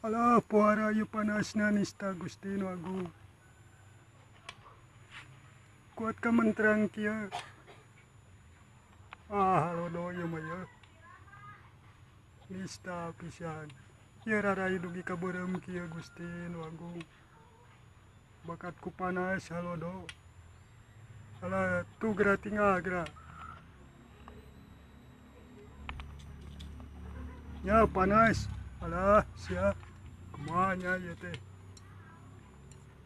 Alah puara ieu panasna nista Gusti nu Agung. Kuat kamentrang kieu. Ah halodo ieu mah ieu. Nista pisan. Ieu rarai dugi ka beureum kieu Gusti nu Agung. Bakat ku panas halodo. Alah tuh geura tinggal geura. Nya panas. Alah sia. Kumaha nya ieu teh.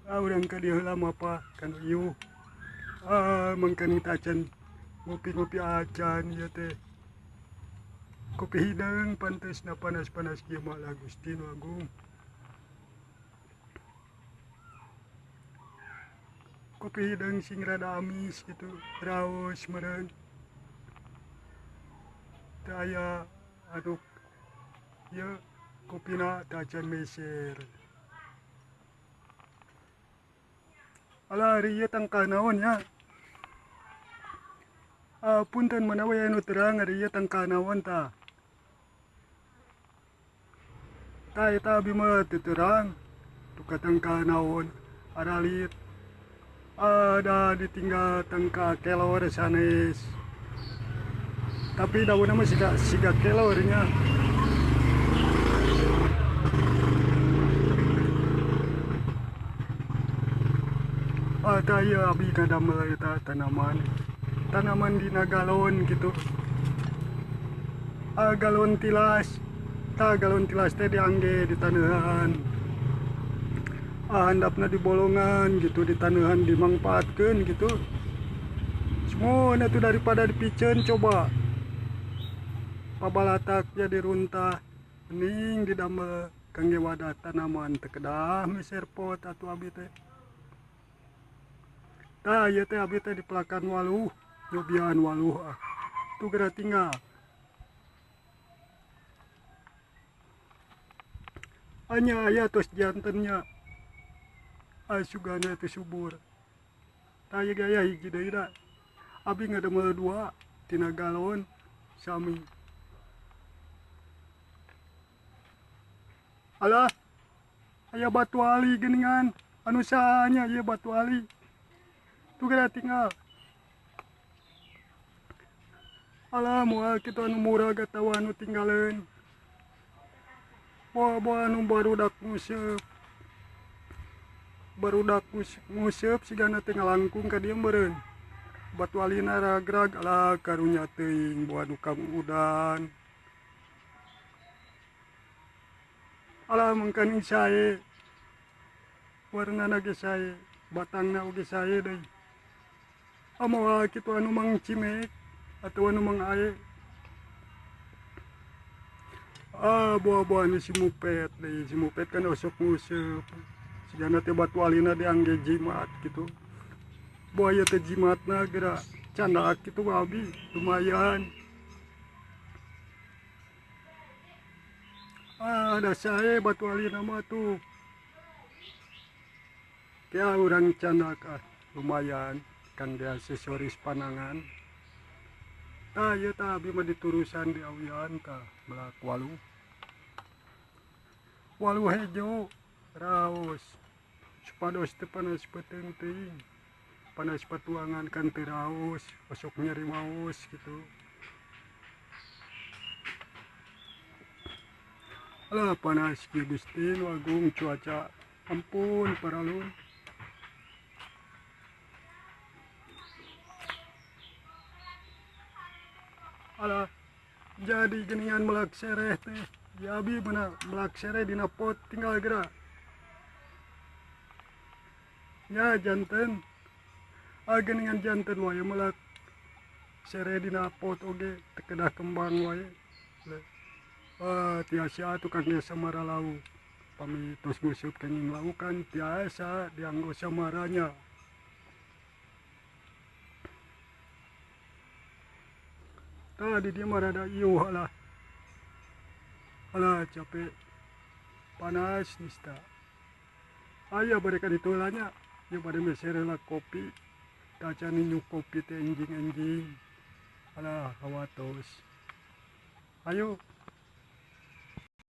Ah urang ka dieu heula mah kan ieu. Ah mangkaning teh acan ngopi-ngopi acan ieu teh. Kopi hideung pantesna panas-panas kieu mah lah Gusti nu Agung. Kopi hideung sing rada amis gitu, raos meureun. Teu aya aduk ieu kopina teu acan meser. Alah ari ieu tangkal naon nya? Ah punten manawi anu terang ari ieu tangkal naon tah? Tah eta abi mah teu terang duka tangkal naon aralit. Ada ditinggal tangkal kelor sanes. Tapi daunna mah siga kelor nya. Ah tah ieu abi ngadamel eta tanaman. Tanaman dina galon gitu. Ah galon tilas. Tah galon tilas teh diangge ditaneuhan. Ah handapna di bolongan gitu ditaneuhan dimangpaatkeun gitu. Semua atuh daripada dipiceun coba. Pabalatak jadi runtah mending didamel kangge wadah tanaman teu kedah meser pot atuh abi teh. Tah ieu teh abi teh dipelakan waluh, nyobian waluh ah. Tuh geura tinggal. Anya aya tos jantennya. Ah sugana teh subur. Tah ieu ge aya hiji deui da. Abi ngadamel dua tina galon sami. Alah aya batu ali geuningan anu saha nya ieu batu ali. Tuh geura tinggal. Alah moal kitu anu murag atawa anu tinggaleun. Boa-boa anu barudak nguseup. Barudak nguseup sigana teh ngalangkung ka dieu meureun. Batu alina ragrag alah karunya teuing boa nu udan. Alah mangkaning sae. Warnana ge sae, batangna oge sae deui. Moal kitu anu mang cimek atawa anu mang ae. Ah boa-boa anu si mupet deui, si mupet kan osok nguseup. Sigana teh batu alina diangge jimat gitu. Boa ieu teh jimatna geura candak kitu abi lumayan. Ah da sae batu alina mah tuh. Kia urang candak ah lumayan kangge aksesoris panangan. Tah ieu tah abi mah diturusan diawian tah melak waluh. Waluh hejo raos. Supados teu panas peuteung teuing. Panas patuangan kan teu raos, osok nyeri maos gitu. Alah panas kieu Gusti nu Agung cuaca ampun paralun. Alah jadi geuningan melak sereh teh. Ya abi meuna melak sereh dina pot tinggal geura. Nya janten. Ah geuningan janten wae melak sereh dina pot oge teu kedah kembang wae. Ah tiasa atuh kangge samara lauk. Pami tos nguseup kenging laukan tiasa dianggo samaranya. Tah di dieu mah rada iuh alah. Alah capek. Panas nista. Aya bade ka ditu heula nya. Ieu bade meser heula kopi. Tacan ninyu kopi teh enjing-enjing. Alah hawatos. Ayo.